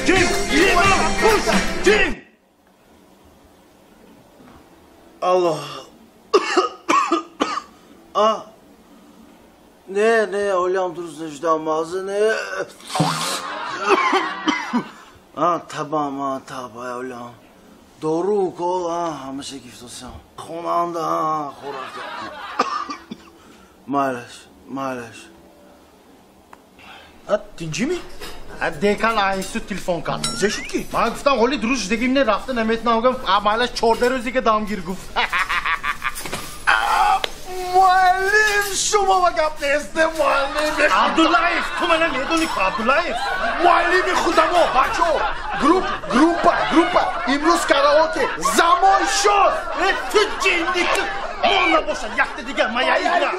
Ҷим, ҷим. Алло. А? Не, не, олям дуруст нашудам, мағзи не. А, табам, а, таб, ай олям. Дору, укол, а, ҳамаша гифтосам. Хонанда, а, хӯрак. Майлаш, майлаш. Тинҷими? Декан институт телефон кард. Зе шуд ки? Ман гуфтам, ҳоли дуруст шудагим не, рафта наметавонам, гуфт, майлаш 14 рӯзига дамгир гуфт. Муаллим, шумо ба гап несте, муаллим. Абдуллаев, ту мана медони ку, Абдуллаев. Муаллими худамо, бачо, группа, группа, имрӯз караоке за мой счёт. Э, ту ҷинди, ту мон набошад, якта дигар моя игра.